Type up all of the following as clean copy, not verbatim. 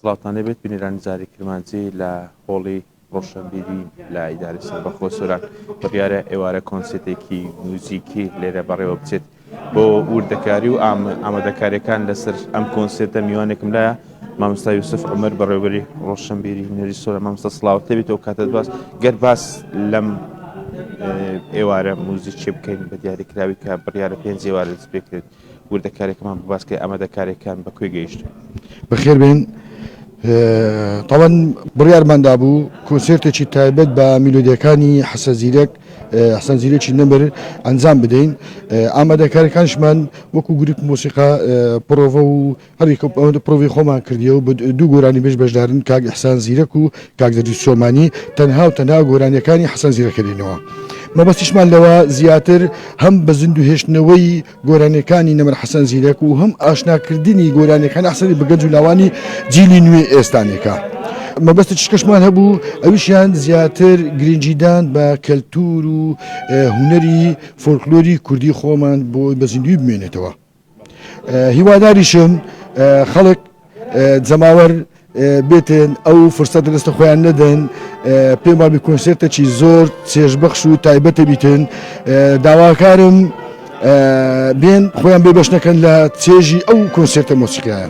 سڵاوتان لێبێت بینەرانی زاری کرمانجی لە هۆڵی ڕۆشنبیری لە ئیدارەی سەربەخۆ سۆران بڕیارە ئێوارە کۆنسێتێکی موزیکی لێرە بەڕێوە بچێت بۆ وردەکاری و ئامادەکاریەکان لەسەر ئەم کۆنسێتە میوانێکم لایە مامۆستا یوسف عومەر بەڕێوەبەری ڕۆشنبیری هونەری سۆران مامۆستا سڵاوت لێبێت ئەو کاتەت باس گەر باس لەم ئێوارە موزیکی بکەین بە دیاریکراوی کە بڕیارە پێنج ئێوارە دەست پێکرێت وردەکاریەکەمان بۆ باس کەی ئامادەکاریەکان بە کوێ گەیشتوون؟ بەخێر بێن. تاوان بڕیارمان دابوو کۆنسێرتێکی تایبەت بە میلۆدیەکانی حەسەن زیرەک حسەن زیرەکی نەمر ئەنجام بدەین ئامادەکارەکانیشمان وەکو گروپ مۆسیقا پرۆڤە و هەریەکە ئەوەندە پرۆڤەی خۆمان کردیە و بە دوو گۆرانیبێژ بەشدارن کاک ئیحسان زیرەک و کاک دەرویش سۆمانی تەنها و تەنها گۆرانیەکانی حەسەن زیرەک دێنەوە مەبەستیشمان لەوە زیاتر هەم بە زیندوو هێشتنەوەی گۆرانیەکانی نەمر حەسەن زیرەک و هەم ئاشناکردنی گۆرانیەکانی حەسەنی بە گەنج و لاوانی جیلی نوێ ئێستانێکە. مەبەستی چشکەشمان هەبوو ئەویشیان زیاتر گرنگیدان بە کەلتور و هونەری فۆلکلۆری کوردی خۆمان بۆ بە زیندووی بمێنێتەوە. هیواداریشم خەڵک جەماوەر بێتن ئەو فرسەتە دەستە خۆیان نەدەن پێم وابی کۆنسێرتێکی زۆر چێژبەخش و تایبەتە بیتن داواکارم بێن خۆیان بێ بەش نەکەن لە چێژی ئەو کۆنسێرتە مۆسیقایە.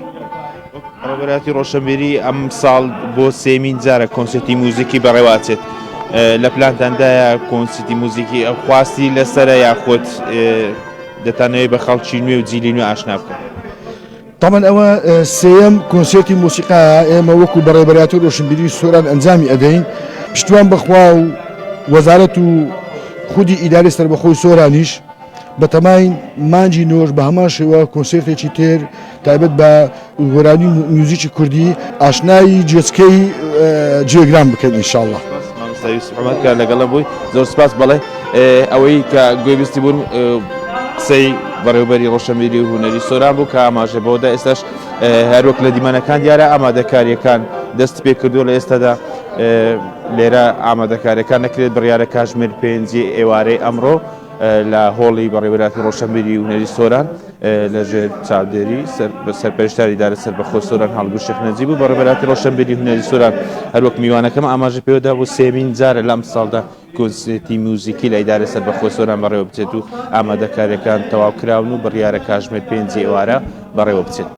بەڕێوەبەرایەتی ڕۆشنبیری ئەم ساڵ بۆ سێمین جارە کۆنسێرتی موزیکی بەڕێوەئەچێت لە پلانتاندایە کۆنسیتی موزیکی خواستی لەسەرە یاخود دەتانەوێت بە خەڵکی نوێ و جیلی نوێ ئاشنا بکەن؟ تەبعەن ئەوە سێیەم کۆنسێرتی مۆسیقایە ئێمە وەکو بەڕێوەبەرایەتی ڕۆشنبیری سۆران ئەنجامی ئەدەین پشتیوان بەخوا و وەزارەت و خودی ئیدارەی سەربەخۆی سۆرانیش بەتەماین مانگی نۆش بە هەمان شێوە کۆنسێرتێکی تر تایبەت بە گۆرانی و میوزیکی کوردی ئاشنای جێچکەی جێگران بکەن ئینشاڵڵا. مامۆستا یوسف عومەر کە لەگەڵم بووی زۆر سپاس. بەڵێ ئەوەی کە گوێبیستی بوون قسەی بەڕێوبەری ڕۆشنبیری و هونەری سۆران بوو کە ئاماژە بەوەدا ئێستاش هەروەک لە دیمەنەکان دیارە ئامادەکاریەکان دەست پێ کردووە لە ئێستادا لێرە ئامادەکاریەکان نەکرێت بڕیارە کاژمێر پێنجی ئێوارەی ئەمڕۆ لە هۆڵی بەڕێوەبەرایەتی ڕۆشنبیری و هونەری سۆران لەژێر چاودێری سەرپەرشتیاری ئیدارە سەربەخۆ سۆران هەڵگورد شێخ نەجیب و بەڕێوەبەرایەتی ڕۆشنبیری هونەری سۆران هەروەک میوانەکەم ئاماژە پێوەدا بۆ سێمین جارە لەم ساڵدا کۆنسێرتی میوزیکی لە ئیدارە سەربەخۆ سۆران بەڕێوە بچێت و ئامادەکاریەکان تەواو کراون و بڕیارە کاژمێر پێنجی ئێوارە بەڕێوە بچێت.